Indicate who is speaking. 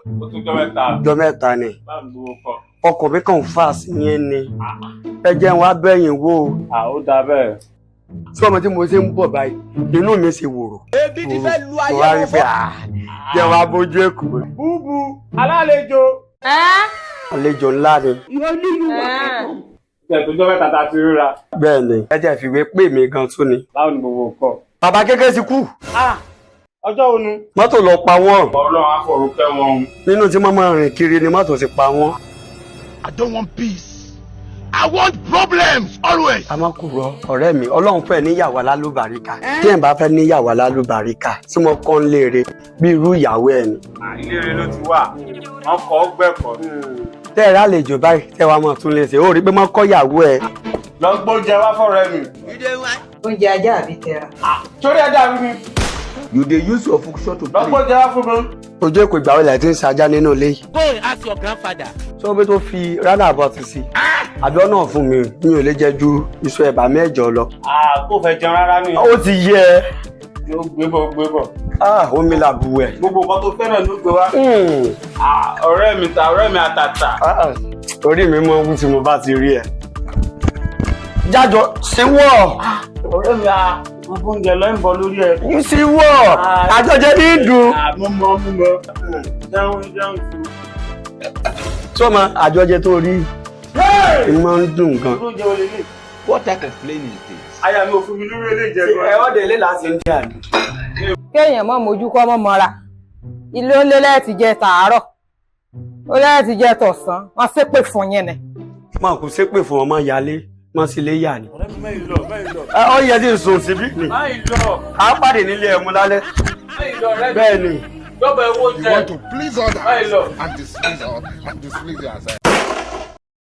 Speaker 1: Ó tún jọ́ mẹ́ta.
Speaker 2: Ọjọ́ mẹ́ta ni.
Speaker 1: Báwo ni gbogbo kọ?
Speaker 2: Ọkọ̀ mi kàn fà sí yẹn ni. Ẹ jẹ́ wá bẹ́yìn wò ó.
Speaker 1: À, ó dáa bẹ́ẹ̀.
Speaker 2: Sí ọmọ tí mo ṣe ń bọ̀ báyìí, inú mi ṣe wòrò.
Speaker 3: Ebi ti fẹ́ lu
Speaker 2: Mo
Speaker 3: ayé
Speaker 2: wá rí
Speaker 3: wọn
Speaker 2: pé
Speaker 3: fọ́.
Speaker 2: à jẹ́ wá bójú èkó.
Speaker 1: Búbu alálejò.
Speaker 2: Àlejò ńlá ni.
Speaker 1: Ṣé tó jọ́ mẹ́ta tá a ti ríra?
Speaker 2: Bẹ́ẹ̀ ni, ẹ jẹ́ fìwé pè mí gan tún ni.
Speaker 1: Báwo ni gbogbo kọ?
Speaker 2: Bàbá kékeré ti kú.
Speaker 1: Ọjọ́ wo nu?
Speaker 2: Mọ́tò lọ pa wọ́n.
Speaker 1: Ọlọ́run á fọ̀run kẹ́ wọn.
Speaker 2: Nínú tí wọ́n máa rìn kiri ni mọ́tò ti pa wọ́n.
Speaker 4: I don't want peace. I want problems always.
Speaker 2: A má kúrò, ọ̀rẹ́ mi, Ọlọ́run fẹ́ níyàwó alálùbáríkà. Tí ẹ̀ bá fẹ́ níyàwó alálùbáríkà tí mo kọ́ ń léere bí irú ìyàwó ẹ̀ ni.
Speaker 1: Ilé rẹ ló ti wà. Wọ́n kọ́ gbẹ̀kọ́.
Speaker 2: Tẹ́ ẹ rálejò báyìí, tẹ́ wàá mọ̀ tún lè ṣe, ó rí pé mọ́ kọ́ ìyàwó ẹ̀.
Speaker 1: Lọ gbóúnjẹ wá fọ́rẹ́ mi.
Speaker 5: Oúnjẹ ajá àbí tẹra?
Speaker 1: Sórí ẹja mi ni.
Speaker 3: You dey use your function to
Speaker 1: Lọ
Speaker 3: play.
Speaker 1: gbóúnjẹ wá fún mi.
Speaker 2: Ojú èkó ìgbà wọlé tí ń sajá nínú ilé yìí.
Speaker 3: Go and ask your grandfather.
Speaker 2: Sọ pé tó fi roundabout sí àbí ọ̀nà fún mi, mi ò lè jẹ ju iṣu ẹ̀bà 8 lọ.
Speaker 1: Kò fẹ́ jẹun rárá ni.
Speaker 2: Ó ti yẹ ẹ.
Speaker 1: Yóò gbé bọ̀, gbé bọ̀.
Speaker 2: Ah, omi làbù ẹ̀.
Speaker 1: Gbogbo nǹkan tó fẹ́ràn ló gbé wá. Ọ̀rẹ́ mi ta, ọ̀rẹ́ mi àtàtà.
Speaker 2: Ah, orí mi mọ wú tí mo bá ti rí ẹ. Jájọ síwọ́.
Speaker 1: Ọ̀rẹ́ mi à, mo bóúnjẹ lọ ń bọ̀ lórí ẹ.
Speaker 2: Síwọ́, àjọjẹ ní ìdùn.
Speaker 1: Mo mọ, mo mọ. Jẹun jẹun sí.
Speaker 2: Sọ́mọ àjọjẹ tó rí ìmọ̀ ń dùn gan.
Speaker 1: Oúnjẹ wo lélẹ̀?
Speaker 3: What type of plane is this?
Speaker 1: Aya mi ò fún mi lórí eléyìí jẹ gan.
Speaker 2: Ẹ ọ́ délé láti ń jà ní.
Speaker 5: Kéèyàn mọ́ mojú kọ́ mọ́ mọ́ra. Ilé ó lé lẹ́ẹ̀tì jẹ tàárọ̀, ó lẹ́ẹ̀tì jẹ tọ̀sán, wọ́n ṣépè fún yín ni.
Speaker 2: Máa kò ṣépè fún ọmọ yálé, má sì lè yà ni.
Speaker 1: Ọ̀rẹ́ mi, mẹ́yìn lọ, mẹ́yìn lọ.
Speaker 2: Ẹ ọ yẹ kí n sùn síbí ni.
Speaker 1: Mẹ́yìn lọ.
Speaker 2: À ń pàdé nílé ẹmu lálẹ́.
Speaker 1: Mẹ́yìn lọ, ọ̀rẹ́ mi.
Speaker 2: Bẹ́ẹ̀ ni.
Speaker 1: Jọba ẹ wo
Speaker 4: You
Speaker 1: jẹ.
Speaker 4: want to please others
Speaker 1: Báyìí lọ.
Speaker 4: and displease and displease yourself.